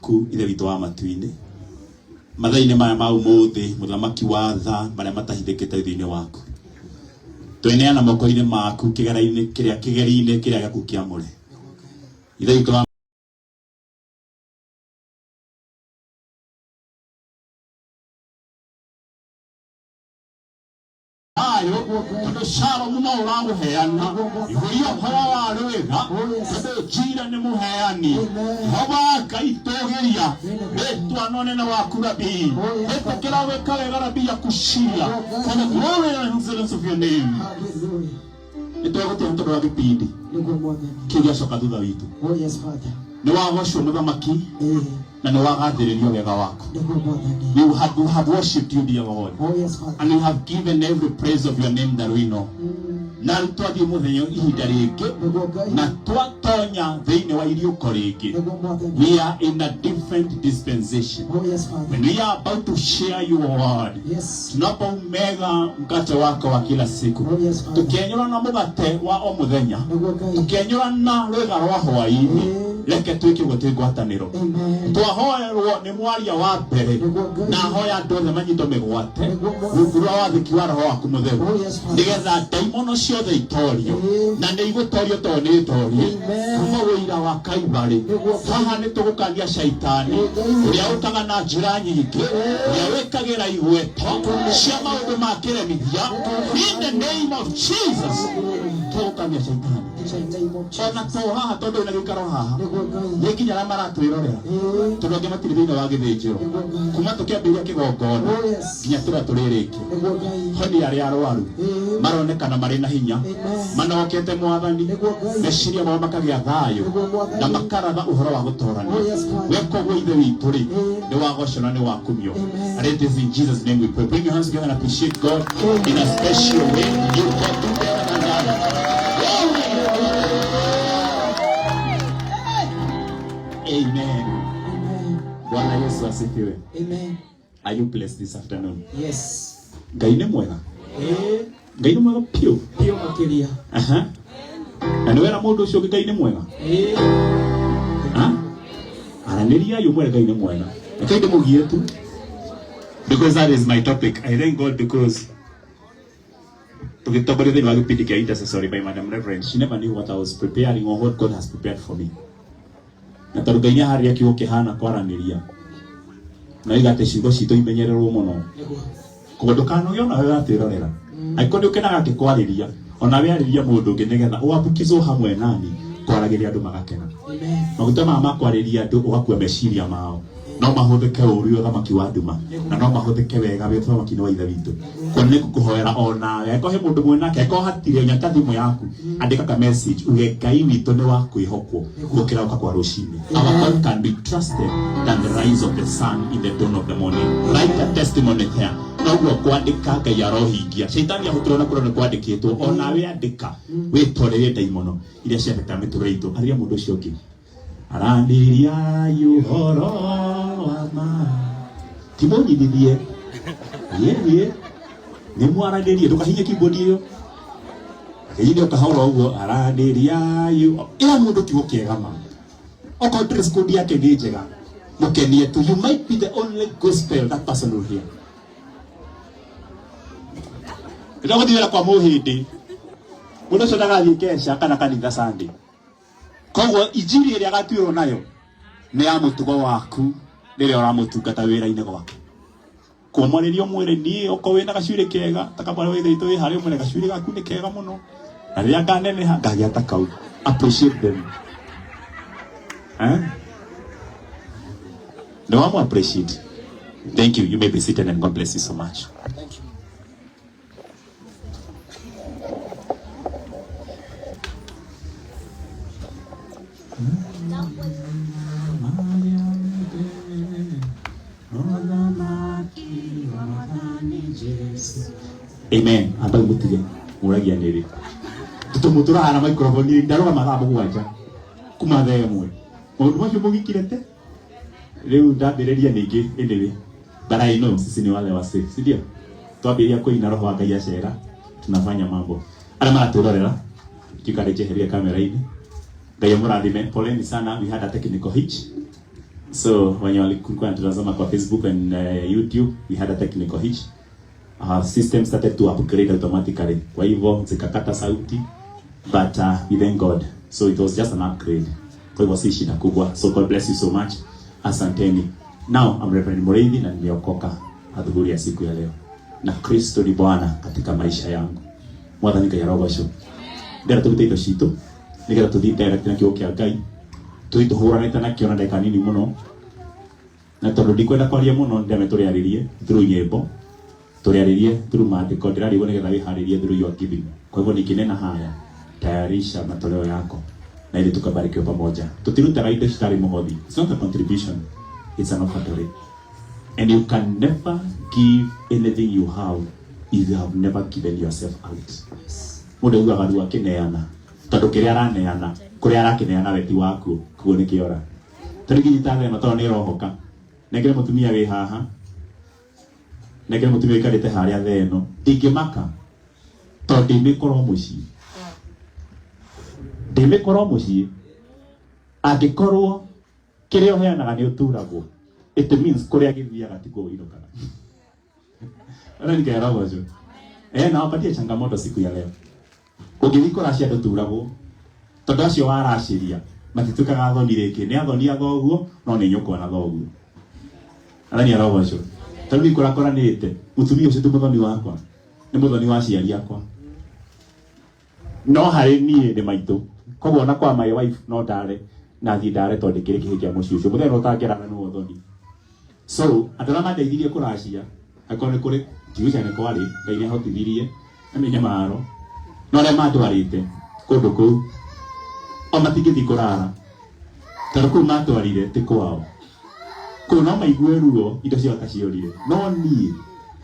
Waku, Ithe witũ wa matu-inĩ, mathaa-inĩ maya ma ũmũthĩ, mũthamaki wa tha marĩa matahithĩkĩte thĩinĩ waku, tweneana moko-inĩ maku kĩgera-inĩ kĩrĩa kĩgeri-inĩ kĩrĩa gĩaku kĩamũre. Ithe witũ wa Thayũ, tondũ Shalom no ũramũheana, ihũria ũhoro wa rwĩga, tondũ Jira nĩ mũheani. Jehova Ngai, tũgĩria rĩtwa na ũnene waku Rabii, ĩtĩkĩra gwĩka wega Rabii yakushia, for the glory and excellence of your name. Hallelujah. Nĩ twagũtĩa nĩ tondũ wa gĩbindi Nĩguo Mwathani. kĩu gĩacoka thutha witũ. Oh yes, Father. Nĩ wagocwo mũthamaki Eh, na nĩ wagathĩrĩrio wega waku. Nĩguo Mwathani. We have worshipped you, dear Lord, Oh yes, Father. and you have given every praise of your name that we know. Na rĩu twathiĩ mũthenya ihinda rĩngĩ Nĩguo Ngai. na twatonya thĩinĩ wa iriũko rĩngĩ, Nĩguo Mwathani. we are in a different dispensation Oh yes, Father. when we are about to share your word. Tunapoumega mkate wako wa kila siku, Oh yes, Father. tukianyũrana mũgate wa o mũthenya, Nĩguo Ngai. tukianyũrana rwĩga rwa hwaĩ-inĩ, reke twĩke ũguo twĩ ngwatanĩro. Amen. Twahoerwo nĩ mwaria wa mbere, Nĩguo Ngai. na hoya andũ othe manyitwo mĩgwate Nĩguo Mwathani. rungu rwa wathĩki wa roho waku mũtheru, Oh yes, Father. nĩgetha ndaimono ciothe itorio, na nĩ igũtorio tondũ nĩ itorie Amen. kuma ũira wa Kaibarĩ. Nĩguo Ngai. Haha nĩ tũgũkania caitani Ngai. ũrĩa ũkaga na njĩra nyingĩ, ũrĩa wĩkagĩra igweto cia maũndũ ma kĩremithia. In the name of Jesus, tũgũkania caitani. In the name of Jesus. Ona to haha, tondũ wĩna gĩikaro haha, Nĩguo Ngai. nĩ nginya arĩa maratwĩrorera, tondũ angĩ matirĩ thĩinĩ wa gĩthĩnjĩro, Nĩguo Ngai. kuma tũkĩambĩrĩria kĩgongona Oh yes. nginya tũrĩa tũrĩrĩkia. Nĩguo Ngai. Honia arĩa arwaru maronekana marĩ na hinya, Amen. manokete Mwathani, Nĩguo Ngai. meciria mao makagĩa thayũ Nĩguo Mwathani. na makaratha ũhoro wa gũtorania. Oh, yes, Father. Weka ũguo, Ithe witũ rĩ, nĩ wagocwo na nĩ wakumio. Amen. And it is in Jesus' name we pray. Bring your hands together and appreciate God in a special way. You can do better than that. Amen. Amen. Bwana Yesu asifiwe. Amen. Are you blessed this afternoon? Yes. Ngai nĩ mwega. Ngai nĩ mwega piũ. Piũ makĩria. Aha. Na nĩ wera mũndũ ũcio ũngĩ Ngai nĩ mwega. Ha? Aranĩriai ũmwĩre Ngai nĩ mwega. Reke ndĩmũgie tu. Because that is my topic. I thank God because tũgĩtongoria thĩinĩ wa gĩbindi kĩa intercessory by Madam Reverend, she never knew what I was preparing or what God has prepared for me. Na tondũ Ngai nĩaharĩria kiugo kĩhana kwaranĩria, na oiga atĩ ciugo citũ imenyererwo mũno. Nĩguo. Koguo ndũkanoge ona we ũratwĩrorera. Angĩkorwo nĩ ũkenaga ngĩkwarĩria, ona we arĩria mũndũ ũngĩ nĩgetha ũambukizwo hamwe nani kwaragĩria andũ magakena. Amen. Maguta maya ma kwarĩria andũ ũgakua meciria mao no mahũthĩke ũru wĩ ũthamaki wa nduma, na no mahũthĩke wega wĩ ũthamaki-inĩ wa Ithe witũ. Kuona nĩ ngũkũhoera o nawe, angĩkorwo he mũndũ mwĩnake, angĩkorwo hatirĩ, nyata thimũ yaku, andĩka ka message uge Ngai witũ nĩ wa kwĩhokwo gũkĩra gũka kwa rũcinĩ. Our God can be trusted than the rise of the sun in the dawn of the morning. Write a testimony there. Noguo kwandĩka Ngai arohingia. Shaitani ahũtũrwo na kũrĩa nĩ kwandĩkĩtwo, onawe andĩka wĩtorere ndaimono iria ciafekta mĩtũrĩre itũ. Arĩria mũndũ ũcio ũngĩ, aranĩriai ũhoro wa ma, ti mũnyitithie yeye, nĩ mwaranĩrie. Ndũkahinye keyboard ĩyo, hihinya ũkahora ũguo. Aranĩriai, ĩra mũndũ kiugo kĩega ma. Okorwo dress code yake nĩ njega, mũkenie tu. You might be the only gospel that person will hear. Ndĩragũthiĩ wĩra kwa mũhĩndĩ, mũndũ ũcio ndagathiĩ kesha kana kanitha Sunday, koguo injiri ĩrĩa agatuĩrwo nayo nĩ ya mũtugo waku rĩrĩa ũramũtungata wĩra-inĩ gwake. Kũmwarĩria ũmwĩre niĩ okorwo wĩna gacuĩrĩ kega ta kamwana wa ithe witũ wĩ harĩa, ũmwĩre gacuĩrĩ gaku nĩ kega mũno, na rĩrĩa nganeneha ngagĩa ta kau. Appreciate them, eh? No wamu appreciate. Thank you. You may be seated and God bless you so much. Thank you. Amen. Ambai mutige muragia nĩrĩ tũtũmũ tũrahana microphone ndarũgama mathaa 7 kuma thaa 1, maũndũ macio mũgikire te rĩu ndambĩrĩria ningĩ. Anyway, but I know sisi ni wale wase, si ndio? Twambĩrĩria kũina, roho wa Ngai acera, tunafanya mambo. Arĩa maratwĩrorera njikare njeherie kamera-inĩ, Ngai amũrathime. Poleni sana, we had a technical hitch. So wenye walikuwa wanatazama kwa Facebook and YouTube, we had a technical hitch. Our system started to upgrade automatically. Kwa hivyo zikakata sauti, but we thank God. So it was just an upgrade. Kwa hivyo si shida kubwa. So God bless you so much. Asanteni. Now I'm Reverend Mureithi na nimeokoka adhuhuri ya siku ya leo. Na Kristo ni Bwana katika maisha yangu. Mwathani Ngai arogocwo. Ndĩrenda tũrute indo citũ nĩgetha tũthiĩ direct na kiugo kĩa Ngai, tũthiĩ tũhũranĩte nakĩo na ndagĩka nini mũno, na tondũ ndikwenda kwaria mũno, ndĩrame tũrĩarĩrie through nyĩmbo, tũrĩarĩrie through maandĩko ndĩrarigwo nĩgetha wĩharĩrie through your giving. Kwa hivyo nikinena haya, tayarisha matoleo yako na ili tukabarikiwe pamoja. Tutirutaga indo citarĩ mũhothi. It's not a contribution, it's an offertory, and you can never give anything you have if you have never given yourself out. Mũndũ aiguaga ruo akĩneana, tondũ kĩrĩa araneana, kũrĩa arakĩneana we ti wakuo, koguo nĩ kĩora. Tondũ ingĩnyita thema, tondũ nĩ ĩrohoka, nengere mũtumia wĩ haha, nengere mũtumia ũikarĩte harĩa theno, ndingĩmaka tondũ ndĩmĩkorwo mũciĩ, ndĩmĩkorwo mũciĩ. Angĩkorwo kĩrĩa ũheanaga nĩ ũturagwo, it means kũrĩa gĩthiaga tikuo ũinũkaga. Nikaerogocwo. Nawapatia changamoto siku ya leo. Ũngĩthiĩ kũracia ndũturagwo, tondũ acio waracĩria matituĩkaga athoni rĩngĩ, nĩ athoni a thoguo, no nĩ nyũkwa na thoguo. Athani arogocwo. Tondũ niĩ kũrakoranĩte mũtumia ũcio ti mũthoni wakwa, nĩ mũthoni wa aciari akwa, no harĩ niĩ nĩ maitũ. Koguo ona kwa my wife no ndare na thiĩ ndare, tondũ ndĩkĩrĩ kĩhĩ kĩa mũciĩ ũcio. Mũthenya ũtangĩrara nĩ ũthoni. So andũ arĩa mandeithirie kũracia, angĩkorwo nĩ kũrĩ, ndigwĩciria nĩ kwarĩ, Ngai nĩ ahotithirie na mĩnyamaro, no arĩa mandwarĩte kũndũ kũu o matingĩthiĩ kũrara, tondũ kũu matwarire ti kwao. Kũu no maigue ruo indo ciao ta ciorire, no niĩ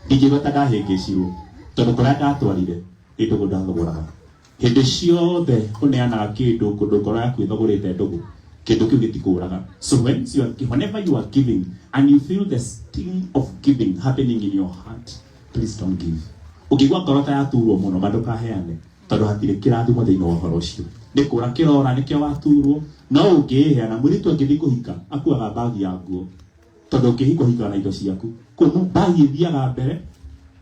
ndingĩigua ta ndahĩngĩcirwo, tondũ kũrĩa ndatwarire nĩ ndũgũ ndathũgũraga. Hĩndĩ ciothe ũneanaga kĩndũ kũndũ ngoro yaku ĩthogũrĩte ndũgũ, kĩndũ kĩu gĩtikũraga. So whenever you are giving and you feel the sting of giving happening in your heart, please don't give. Ũngĩigua ngoro ta yaturwo mũno, ma ndũkaheane, tondũ hatirĩ kĩrathimo thĩinĩ wa ũhoro ũcio, nĩ kũra kĩrora nĩkĩo waturwo. No ũngĩĩheana, mũirĩtu angĩthiĩ kũhika akuaga bagi ya nguo, tondũ ũngĩhika ũhikaga na indo ciaku. Kũu bagi ĩthiaga mbere,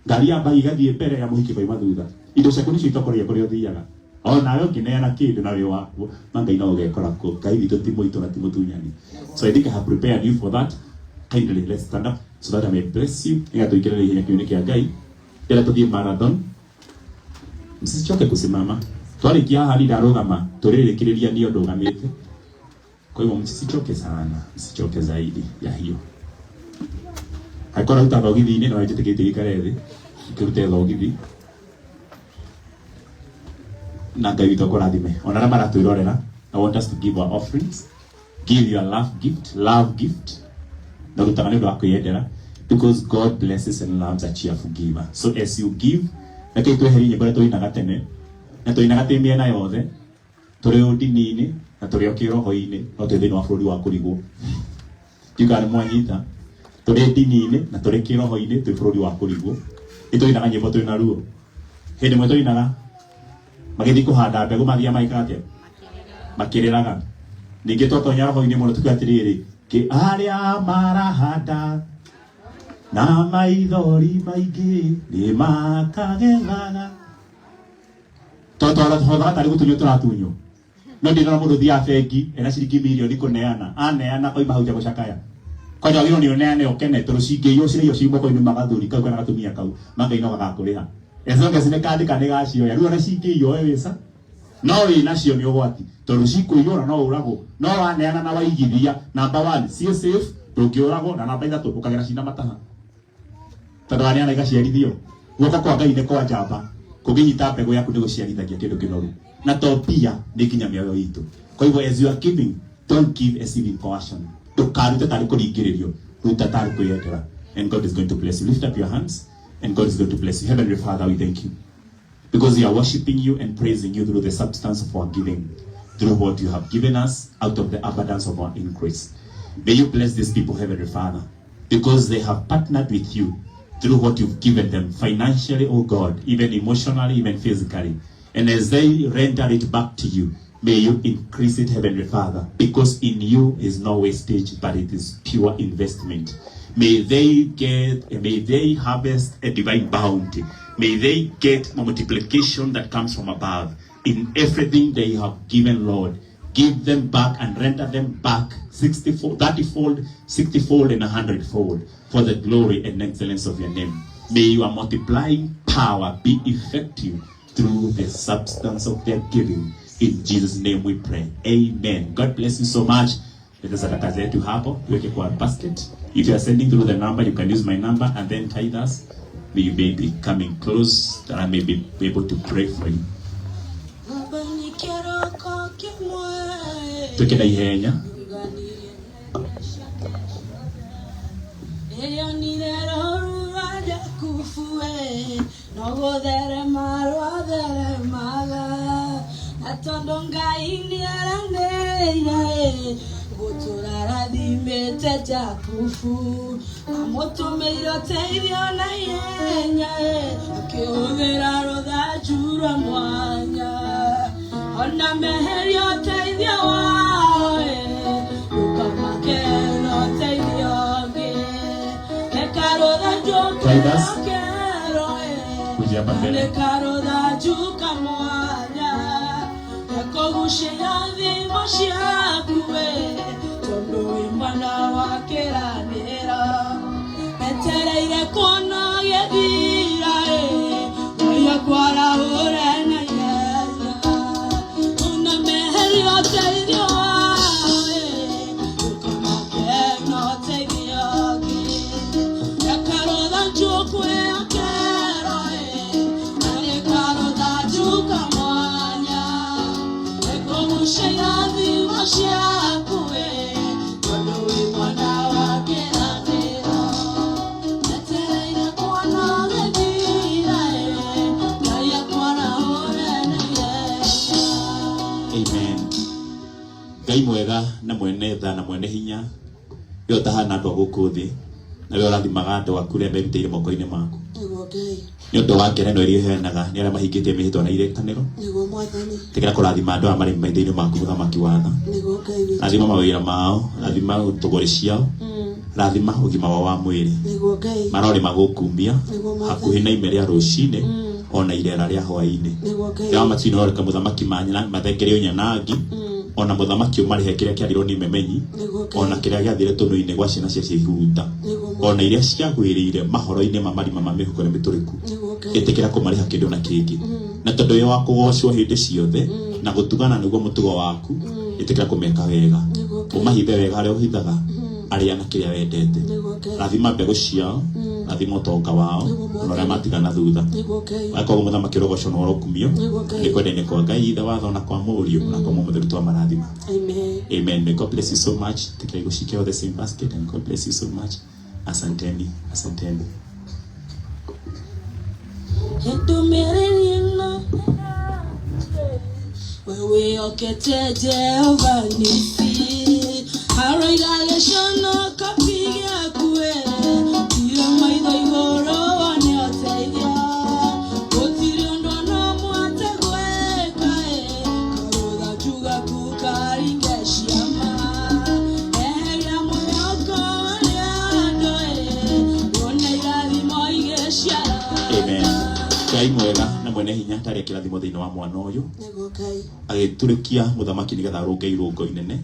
ngari ya bagi ĩgathiĩ mbere, ya mũhiki ĩkoima thutha. Indo ciaku nĩcio itongoragia kũrĩa ũthiaga. O nawe ũngĩneana kĩndũ na wĩ wakuo, ma Ngai no ũgekora kuo. Ngai witũ ti mũitũ na ti mũtunyani. So I think I have prepared you for that. Kindly, let's stand up so that I may bless you, nĩgetha tũingĩre ihenya kiugo-inĩ kĩa Ngai. Ndĩrenda tũthiĩ marathon. Msichoke kusimama. Twarĩkia haha ni ndarũgama, tũrĩrĩkĩrĩria niĩ ndũgamĩte. Kwa hivyo msichoke sana, msichoke zaidi ya hiyo. Angĩkorwo ũraruta thogithi-inĩ, no njĩtĩkĩtie gĩikare thĩ ũkĩrute thogithi, na Ngai witũ akũrathime. Ona arĩa maratwĩrorera, I want us to give our offerings. Give your love gift, love gift, na rutaga nĩ ũndũ wa kwĩyendera, because God blesses and loves a cheerful giver. So as you give, reke tweherie nyĩmbo iria tũinaga tene, na tũinaga twĩ mĩena yothe, tũrĩ o ndini-inĩ na tũrĩ o kĩroho-inĩ, no twĩ thĩinĩ wa bũrũri wa kũrigwo. Ndiũĩ kana nĩ mwanyita. Tũrĩ ndini-inĩ na tũrĩ kĩroho-inĩ, twĩ bũrũri wa kũrigwo. Nĩ tũinaga nyĩmbo twĩna ruo. Hĩndĩ ĩmwe tũinaga magĩthiĩ kũhanda mbegũ, mathiaga magĩkaga atĩa? Makĩrĩraga. Ningĩ twatonya roho-inĩ mũno, tukiuga atĩrĩrĩ, kĩ arĩa marahanda na maithori maingĩ nĩ makagethaga. Tondũ tarĩ gũtunywo tũratunywo, no ndinona mũndũ ũthiaga bengi ena ciringi mirioni kũneana, aneana koima hau nja gũcakaya. Kwanja wagĩrĩirwo nĩ ũneane ũkene, tondũ cingĩiywo cirĩiywo ci moko-inĩ ma gathuri kau kana gatumia kau, ma Ngai no gagakũrĩha, as long as nĩ kandĩka nĩ gacioya. Rĩu ona cingĩiywo, we wĩca no wĩ nacio nĩ ũgwati, tondũ cikũiywo na no ũragwo. No waneana na waigithia, number one, ciĩ safe, ndũngĩũragwo, na namba ithatũ, ũkagera cina mataha, tondũ waneana igaciarithio. Guoko kwa Ngai nĩ kwa njamba, kũngĩnyita mbegũ yaku nĩ gũciarithagia kĩndũ kĩnoru, na to mbia, nĩ nginya mĩoyo itũ. Kwa hivyo as you are giving, don't give as if in coercion. Ndũkarute tarĩ kũringĩrĩrio, ruta tarĩ kwĩyendera, and God is going to bless you. Lift up your hands and God is going to bless you. Heavenly Father, we thank you because we are worshiping you and praising you through the substance of our giving, through what you have given us out of the abundance of our increase. May you bless these people, Heavenly Father, because they have partnered with you through what you've given them financially, oh God, even emotionally, even physically. And as they render it back to you, May you increase it, Heavenly Father, because in you is no wastage, but it is pure investment. May they get, may they harvest a divine bounty. May they get multiplication that comes from above. In everything they have given, Lord, give them back and render them back 64, 30-fold, 60-fold, and 100-fold for the glory and excellence of your name. May your multiplying power be effective through the substance of their giving. In Jesus' name we pray. Amen. God bless you so much. Leta sadaka zetu hapo, tuweke kwa basket. If you are sending through the number, you can use my number and then tithe us. May you may be coming close that I may be able to pray for you. Baba nĩ kĩroko kĩmwe Tuweke na ihenya. Ĩyonire rũũru rwa Jakubu ĩ, no gũtherema rwatheremaga na tondũ Ngai nĩeranĩire ĩ, gũtũũra arathimĩte Jakubu amũtũmĩire ũteithio na ihenya ĩ, akĩhũthĩra rũthanju rwa mwanya ona meheria ũteithio wao ĩ, ndũkamake na ũteithio ũngĩ reka rũthanju Tithers. kero ĩ, Kuja hapa mbele. reka rũthanju kamwanya gakũgucĩra thimo ciaku ĩ, tondũ wĩ mwana wa kĩranĩro etereire kuona gĩthira ĩ, Ngai akwarahũre na ihenya ona meheria ũteithio wao ĩ, ndũkamake na ũteithio ũngĩ reka rũthanju kwĩyakero ĩ, na reka rũthanju kamwanya ĩkũgucĩra thimo ciaku ĩ, tondũ wĩ mwana wa kĩranĩro etereire kuona ũgĩthira ĩ, Ngai akwarahũre na ihenya. Amen. Ngai mwega na mwene tha na mwene hinya we ũtahana andũ a gũkũ thĩ na we ũrathimaga andũ aku arĩa merutĩire moko-inĩ maku Nĩguo Ngai. nĩ ũndũ wa ngerenwa iria ũheanaga nĩ arĩa mahingĩtie mĩhĩtwa na irĩkanĩro Nĩguo Mwathani. tigĩra kũrathima andũ aya marĩ maitho-inĩ maku mũthamaki wa tha Nĩguo Ngai witũ. rathima mawĩra mao rathima tũgũrĩ ciao rathima ũgima wao wa mwĩrĩ Nĩguo Ngai. marorĩ magũkumia Nĩguo Mwathani. hakuhĩ na ime rĩa rũcinĩ ona irera rĩa hwaĩ-inĩ Nĩguo Ngai. rĩao matuinĩ oreka mũthamaki mathengere ũnyanangi ona mũthamaki ũmarĩhe kĩrĩa kĩarirwo nĩ memenyi Nĩguo Ngai. ona kĩrĩa gĩathire tũnua-inĩ gwa ciana cia ciĩhuruta Nĩguo Mwathani. ona iria ciagwĩrĩire mahoro-inĩ ma marima ma mĩhuko na mĩtũrĩku Nĩguo Ngai. ĩtĩkĩra kũmarĩha kĩndũ na kĩngĩ na tondũ wĩ wa kũgocwo hĩndĩ ciothe na gũtugana nĩguo mũtugo waku ĩtĩkĩra kũmeka wega Nĩguo Ngai. ũmahithe wega harĩa ũhithaga arĩa na kĩrĩa wendete Nĩguo Ngai. rathima mbegũ ciao rathima ũtonga wao Nĩguo Mwathani. na ũrĩa matigana thutha Nĩguo Ngai. wakorwo mũthamaki ũrogocwo na ũrokumio Nĩguo Ngai. nĩ kwenda-inĩ kwa Ngai ithe watho na kwa mũriũ na kwa Mũtheru twa marathima. Amen. Amen. May God bless you so much. Take kushike all the same basket and God bless you so much. Asanteni, asanteni. Ndũmĩrĩri ĩno we wĩhokete Jehova nisi aroiga gĩconoka pi gĩaku ĩ, tiga maitho igũrũ wone ũteithio gũtirĩ ũndũ ona ũmwe ategwĩka ĩ, karũthanju gaku karinge ciama eheria mwĩhoko warĩa andũ ĩ, wone irathimo igĩciara. Amen. Ngai mwega na mwene hinya tarĩ kĩrathimo thĩinĩ wa mwana ũyũ Nĩguo Ngai. agĩturĩkia mũthamaki nĩgetha arũnge irũngo inene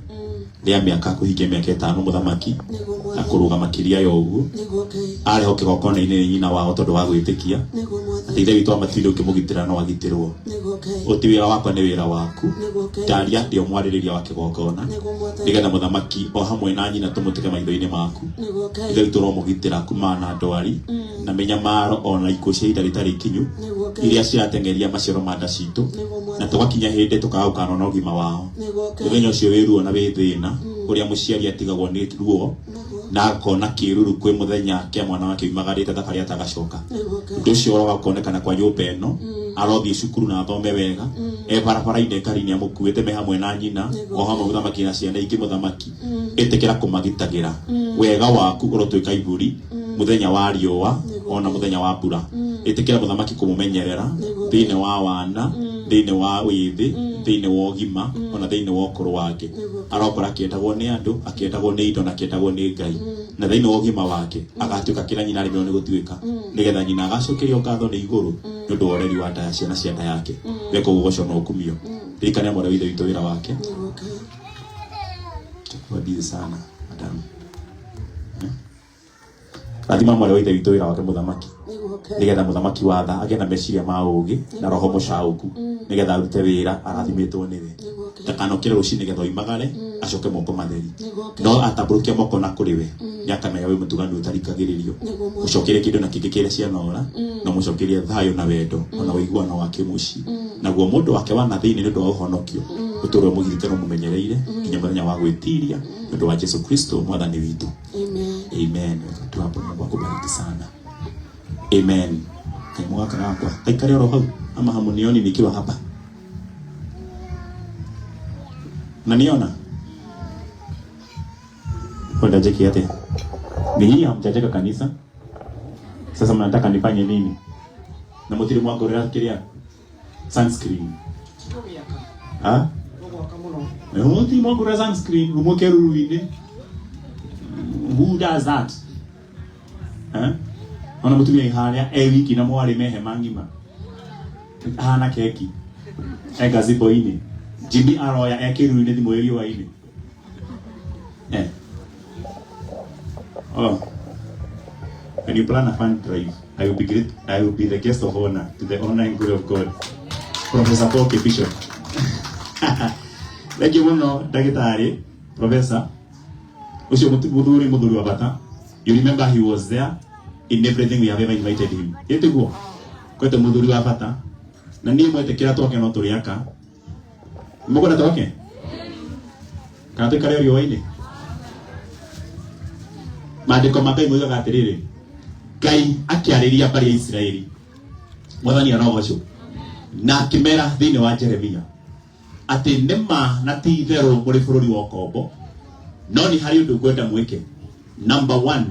rĩa mĩaka kũhingia mĩaka 5 mũthamaki Nĩguo na Mwathani. kũrũga makĩria ya ũguo Nĩguo Ngai. arehwo kĩgongona-inĩ nĩ nyina wao tondũ wa gwĩtĩkia Nĩguo Mwathani. atĩ ithe witũ wa matu-inĩ ũngĩmũgitĩra no agitĩrwo Nĩguo Ngai. ũti wĩra wakwa nĩ wĩra waku Nĩguo Ngai. ndaria ndĩ mwarĩrĩria wa kĩgongona Nĩguo Mwathani. nĩgetha mũthamaki o hamwe na nyina tũmũtĩke maitho-inĩ maku Nĩguo Ngai. ithe witũ ũromũgitĩra kumana na ndwari na mĩnyamaro ona ikuũ cia ihinda rĩtarĩ ikinyu Nĩguo Ngai. iria cirateng'eria maciaro ma nda citũ Nĩguo na Mwathani. tũgakinya hĩndĩ tũkagaũkanwo na ũgima wao Nĩguo Ngai. mũthenya ũcio wĩ ruo na wĩ thĩna ũrĩa mũciari atigagwo nĩ ruo Nĩguo. na akona kĩruru kwĩ mũthenya kĩa mwana wake umagarĩte thabarĩ atagacoka Nĩguo Ngai. ũndũ ũcio ũroga kuonekana kwa nyũmba ĩno arothiĩ cukuru na athome wega e barabara-inĩ ngari-inĩ amũkuĩte me hamwe na nyina Nĩguo. o hamwe mũthamaki na ciana ingĩ mũthamaki ĩtĩkĩra kũmagitagĩra wega waku ũrotuĩka iburi mũthenya wa riũa ona mũthenya wa mbura ĩtĩkĩra mũthamaki kũmũmenyerera Nĩguo. thĩinĩ wa wana thĩinĩ wa wĩthĩ Thĩinĩ wa ũgima ona thĩinĩ wa ũkũrũ wake. Nĩguo. Arokora akĩendagwo nĩ andũ, akĩendagwo nĩ indo na akĩendagwo nĩ Ngai, na thĩinĩ wa ũgima wake agatuĩka kĩrĩa nyina arĩmĩrwo nĩ gũtuĩka, nĩgetha nyina agacokerio ngatho nĩ igũrũ nĩ ũndũ wa ũreri wa nda ya ciana cia nda yake. Weka ũguo gũcona ũkumio. Ririkania mwarĩ wa ithe witũ wĩra wake. Nĩguo Ngai. Takuwa busy sana, madam. Eh? Rathima mwarĩ wa ithe witũ wĩra wake, mũthamaki, Nĩguo Ngai. Nĩgetha mũthamaki wa tha agĩe na meciria ma ũũgĩ na roho mũcaũku, nĩgetha arute wĩra arathimĩtwo nĩwe. Nĩguo Ngai. Ndakanokĩre rũcinĩ nĩgetha oimagare acoke moko matheri, Nĩguo Ngai. no atambũrũkia moko na kũrĩ we nĩakamenya wĩ mũtugani ũtarikagĩrĩrio. Nĩguo Mwathani. Mũcokerie kĩndũ na kĩngĩ kĩrĩa cianora, na mũcokerie thayũ na wendo ona ũiguano wa kĩmũciĩ, naguo mũndũ wake wa na thĩinĩ nĩ ũndũ wa ũhonokio ũtũũre mũgirĩte na mũmenyereire nginya mũthenya wa gwĩtiria, nĩ ũndũ wa Jesu Kristo mwathani witũ. Amen. Amen. Wakati wapo, Mungu akubariki sana. Amen. Kaimu gaka gakwa kaikare oro hau ama hamunioni nikiwa hapa? Naniona kwenda jeki ate ni hii, hamjajeka kanisa. Sasa mnataka nifanye nini na mutiri mwangorera kiria sunscreen? Ah, mutiri mwangorera sunscreen umuke ruru-inĩ. Who does that, eh? Ona mutumia iharia e wiki na mwarĩ me hema ng'ima ahana keki e gazebo-inĩ. Jimmy aroya e kĩruru-inĩ thimũ ĩ riũa-inĩ, eh. Oh. When you plan a fun drive, I will be great. I will be the guest of honor to the honor and glory of God. Professor Paul K. Bishop. Thank you muno, ndagĩtarĩ, Professor. Ũcio mũthuri wa bata. You remember he was there in everything we have ever invited him. Ĩtiguo? Kwete mũthuri wa bata. Na niĩ mwetĩkĩra twake no tũrĩ aka. Mũkwenda twake? Kana tũikare riũa-inĩ? Maandĩko ma Ngai moigaga atĩrĩrĩ, Ngai akĩarĩria mbarĩ ya Isiraeli, mwathani arogocwo, na akĩmera thĩinĩ wa Jeremia atĩ nĩma na ti itherũ mũrĩ bũrũri wa ũkombo, no nĩ harĩ ũndũ ngwenda mwĩke. Number one,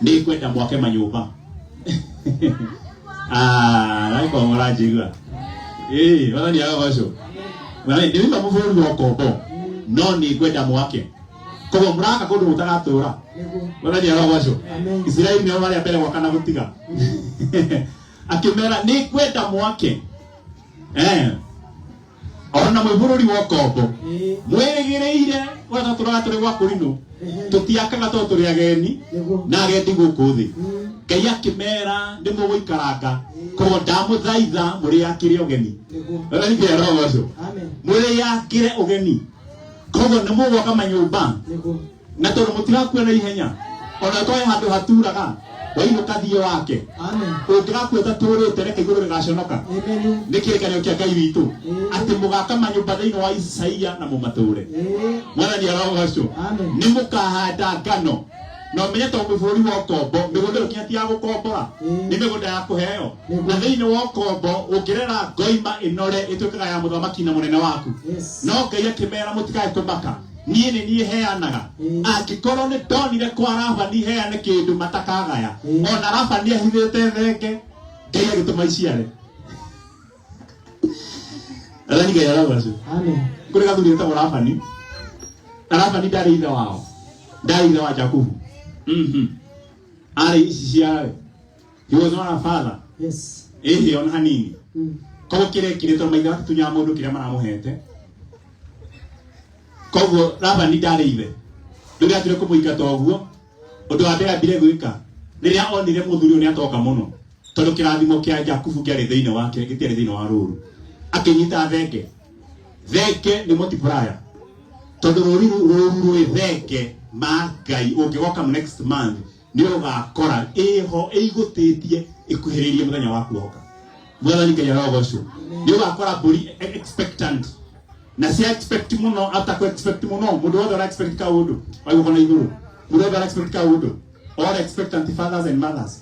nĩ ngwenda mwake manyũmba. Ah, naiko mũranjigua? Ĩĩ, mwathani arogocwo. Mwathani, nĩ wima bũrũri wa ũkombo, no nĩ ngwenda mwake, koguo mũraka kũndũ mũtagatũra. Nĩguo. Mwathani arogocwo. Amen. Isiraeli nĩo marĩa mbere gwaka na gũtiga. Akĩmera nĩ ngwenda mwake, eh, ona mwĩ bũrũri wa ũkombo, Ĩĩ. mwĩrĩgĩrĩire gwetha tũraga tũrĩ gwa kũrinũ, tũtiakaga tondũ tũrĩ ageni Nĩguo. na agendi gũkũ thĩ. Ngai akĩmera nĩ mũgũikaranga, koguo ndamũthaitha mũrĩakĩre ũgeni. Nĩguo. Mwathani arogocwo. Amen. Mũrĩakĩre ũgeni, koguo nĩ mũgwaka manyũmba, Nĩguo. Na tondũ mũtigakua na ihenya, ona twae handũ haturaga wainũka thiĩ wake. Amen. Ũngĩgakua ũtatũrĩte, reke igũrũ rĩgaconoka. Amen. Nĩ kĩrĩkanĩro kĩa Ngai witũ Ĩĩ. atĩ mũgaka manyũmba thĩinĩ wa Isaia na mũmatũre. Ĩĩ. Mwathani arogocwo. Amen. Nĩ mũkahanda ngano, na ũmenye tondũ mwĩ bũrũri wa ũkombo, mĩgũnda ĩyo kinya ti ya gũkombora, Ĩĩ. nĩ mĩgũnda ya kũheo. Nĩguo. Na thĩinĩ wa ũkombo ũngĩrera ngoima ĩnore, ĩtuĩkaga ya mũthamaki na mũnene waku. Yes. No Ngai akĩmera mũtikae kũmaka, niĩ nĩ niĩ heanaga. Ĩĩ. Angĩkorwo nĩ ndonire kwa Labani heane kĩndũ matakagaya, Ĩĩ. ona Labani ahithĩte thenge, Ngai agĩtũma iciare. Athani Ngai arogocwo. Amen. Kũrĩ gathuri getagwo Labani, na Labani ndarĩ ithe wao, ndarĩ ithe wa Jakubu. Arĩ ici ciawe, he was not a father. Yes. Ĩhĩ, ona hanini. Koguo kĩrekire, tondũ maithe matitunyaga mũndũ kĩrĩa maramũhete, koguo Labani ndarĩ ithe. Rĩrĩa atuire kũmũingata ũguo, ũndũ wa mbere ambire gwĩka rĩrĩa onire mũthuri ũyũ nĩ atoka mũno, tondũ kĩrathimo kĩa Jakubu kĩarĩ thĩinĩ wake, gĩtiarĩ thĩinĩ wa rũru, akĩnyita thenge. Thenge nĩ multiplier, tondũ rũri rũru rwĩ thenge ma Ngai ũngĩgoka next month nĩ ũgakora ĩho ĩigũtĩtie ĩkuhĩrĩirie mũthenya wa kuohoka. Mwathani Ngai arogocwo. Nĩ ũgakora mbũri expectant na cia expect mũno. After ku expect mũno, mũndũ wothe ũra expect kaũndũ waigũko na igũrũ, mũndũ wothe ũra expect kaũndũ, all expectant fathers and mothers,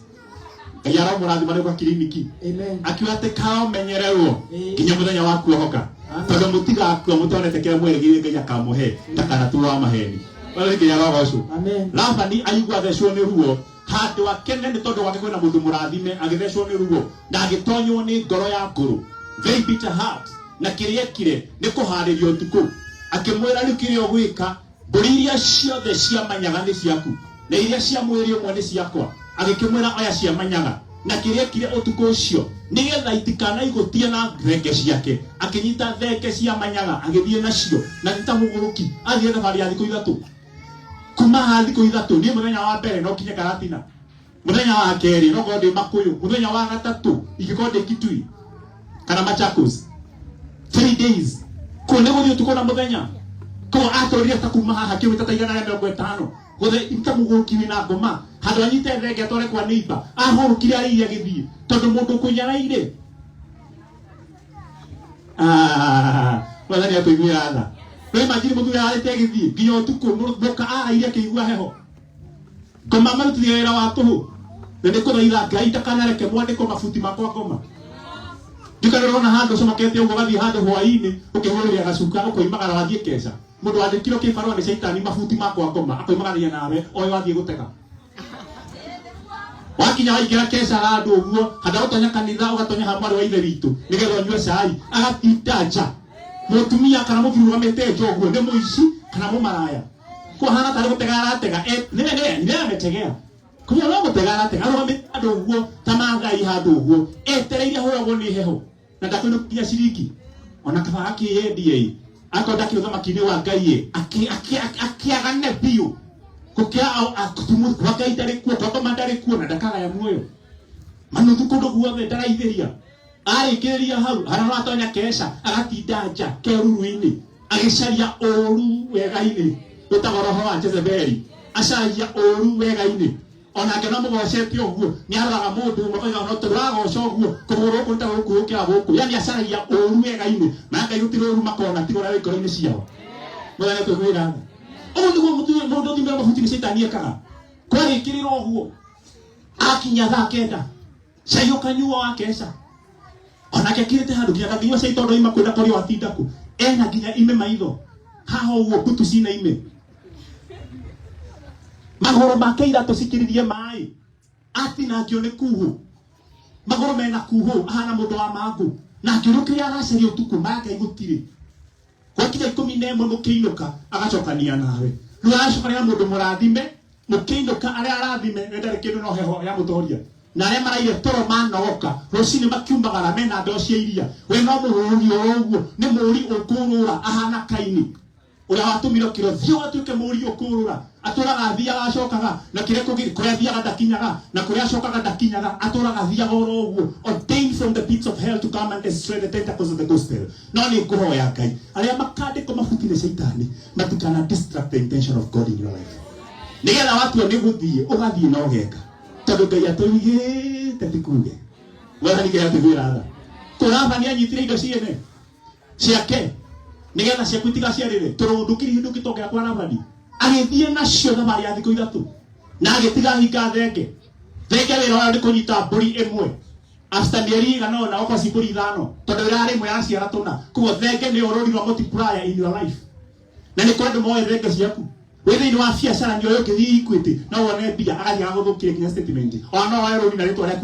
Ngai aromũrathima nĩ gwa kiriniki. Amen. Akiuga atĩ kaomenyererwo Ĩĩ. nginya mũthenya wa kuohoka, Amen. tondũ mũtigakua mũtonete kĩrĩa mwerĩgĩrĩire Ngai akamũhe, ndakanatuo wa maheni. Mwathani Ngai arogocwo. Amen. Labani aigua athecwo nĩ ruo handũ akene, nĩ tondũ gwake kwĩna mũndũ mũrathime, agĩthecwo nĩ ruo na agĩtonywo nĩ ngoro ya ngũrũ, very bitter heart. Na kĩrĩa ekire nĩ kũharĩria ũtukũ, akĩmwĩra rĩu kĩrĩa ũgwĩka, mbũri iria ciothe cia manyaga nĩ ciaku na iria cia mwĩrĩ ũmwe nĩ ciakwa. Agĩkĩmwĩra oya cia manyaga, na kĩrĩa ekire ũtukũ ũcio nĩgetha itikanaigũtie na thenge ciake, akĩnyita thenge cia manyaga agĩthiĩ nacio, na nĩ ta mũgũrũki athiĩ thabarĩ ya thikũ 3. Kuma haha thikũ 3, niĩ mũthenya wa mbere no kinye Karatina, mũthenya wa kerĩ no korwo ndĩ Makũyũ, mũthenya wa gatatũ ingĩkorwo ndĩ Kitui kana Machakos. 3 days kũu nĩ gũthiĩ ũtukũ na mũthenya. Koguo atwarire ta kuma haha kilomita ta 150 gũthiĩ ta mũgũrũki wĩna ngoma, handũ anyite thenge atware kwa neighbor, ahũrũkire arĩire agĩthiĩ, tondũ mũndũ ũkũnyaraire. Mwathani atũiguĩra tha. No imagine mũthuri ararĩte agĩthiĩ nginya ũtukũ, mũka araire akĩigua heho. Ngoma marutithia wĩra wa tũhũ, na nĩ kũthaitha Ngai ndakanareke mwandĩkwo mabuti makwa ngoma. Ndikana ũrona handũ ũcomokete ũguo, ũgathiĩ handũ hwaĩ-inĩ ũkĩhũrĩria gacuka, ũkoimagara wathiĩ keca. Mũndũ wandĩkirwo kĩbarũa nĩ caitani mabuti makwa ngoma, akoimagaragia nawe oĩ wathiĩ gũtega. Wakinya waingĩra keca handũ ũguo, handũ ha gũtonya kanitha ũgatonya ha mwarĩ wa ithe witũ nĩgetha ũnyue cai, agatinda nja. Mũtumia kana mũthuri ũrũgamĩte nja ũguo nĩ mũici kana mũmaraya. Kũhana tarĩ gũtega aratega, nĩwe, nĩwe, nĩwe ametegea. Koguo no gũtega aratega, arũgamĩte handũ ũguo ta Maathai handũ ũguo, etereire ahũragwo nĩ heho na ndakũinũkia nginya ciringi. Ona kaba akĩyendie ĩ, akorwo ndakĩrĩ ũthamaki-inĩ wa Ngai ĩ, akĩagane biũ. Gũkĩra kwa Ngai ndarĩ kuo, kwa ngoma ndarĩ kuo, na ndakagaya muoyo. Manuthu kũndũ guothe ndaraithĩria. Arĩkĩrĩria hau, harĩa aratonya keca, agatinda nja keruru-inĩ, agĩcaria ũũru wega-inĩ, wĩtagwo roho wa Jezebeli. Acaragia ũũru wega-inĩ. Onake no mũgocete ũguo, nĩ aroraga mũndũ ũmwe akoiga no tondũ agoca ũguo, kũgũrũ gũkũ nĩ ta gũkũ gũkĩra gũkũ. Yani acaragia ũũru wega-inĩ. Na Ngai gũtirĩ ũũru makona tiga ũrĩa wĩ ngoro-inĩ ciao. Mwathani atũiguĩra tha. Ũguo nĩguo mũndũ ũthimĩra mabuti nĩ caitani ekaga. Kwarĩkĩrĩra ũguo, akinya thaa 9, cai ũkanyuo wa keca. Onake akirĩte handũ nginya ndangĩnyua cai tondũ aima kwĩna kũrĩa atinda kũ. Ena nginya ime maitho. Haha ũguo mbutu cina ime. Magũrũ make iratũ cikĩririe maĩ. Atinangio nĩ kuhũ. Magũrũ mena kuhũ, ahana mũndũ wa mangũ. Na akĩũrio kĩrĩa aracaria ũtukũ, maya Ngai gũtirĩ. Gwakinya 11 mũkĩinũka, agacokania nawe. Rĩu aracokania na mũndũ mũrathime, mũkĩinũka arĩa arathime, we ndarĩ kĩndũ no heho ya mũtoria. Na arĩa maraire toro manogoka, rũcinĩ makiumagara mena ndoo cia iria. We no mũhũũri oro ũguo, nĩ mũũri ũkũũrũra, ahana Kaini. Ũrĩa watũmirwo kĩro, thiĩ ũgatuĩke mũũri ũkũũrũra. Atũraga athiaga acokaga, na kĩrĩa kũngĩ, kũrĩa athiaga ndakinyaga, na kũrĩa acokaga ndakinyaga, atũraga athiaga oro ũguo, ordained from the pits of hell to come and destroy the tentacles of the gospel. No nĩ ngũhoya Ngai, arĩa makandĩkwo mabuti nĩ caitani, matikana distract the intention of God in your life. Nĩgetha watua nĩ gũthiĩ, ũgathiĩ na ũgeka. Tondũ Ngai atũigĩte ti kuge. Mwathani Ngai atũiguĩra tha. Kũraba nĩ anyitire indo ciene ciake, nĩgetha ciaku itigaciarĩre. Tondũ ndũkĩrĩ hĩndĩ ũngĩtongera kwa Labani. Agĩthiĩ nacio thabarĩ ya thikũ 3, na agĩtiga hinga thenge. Thenge wĩra wayo nĩ kũnyita mbũri ĩmwe. After mĩeri ĩigana ũna, okorwo ci mbũri 5, tondũ ĩrarĩ ĩmwe yaciara 4. Koguo thenge nĩyo rũri rwa multiplier in your life. Na nĩ kũrĩ andũ moĩ thenge ciaku. Wĩ thĩinĩ wa biacara nĩ ũyũ ũngĩthiĩ Equity, no wone mbia, agathiĩ agagũthũkĩria nginya statement. Ona no woe rũni na rĩtwa rĩaku.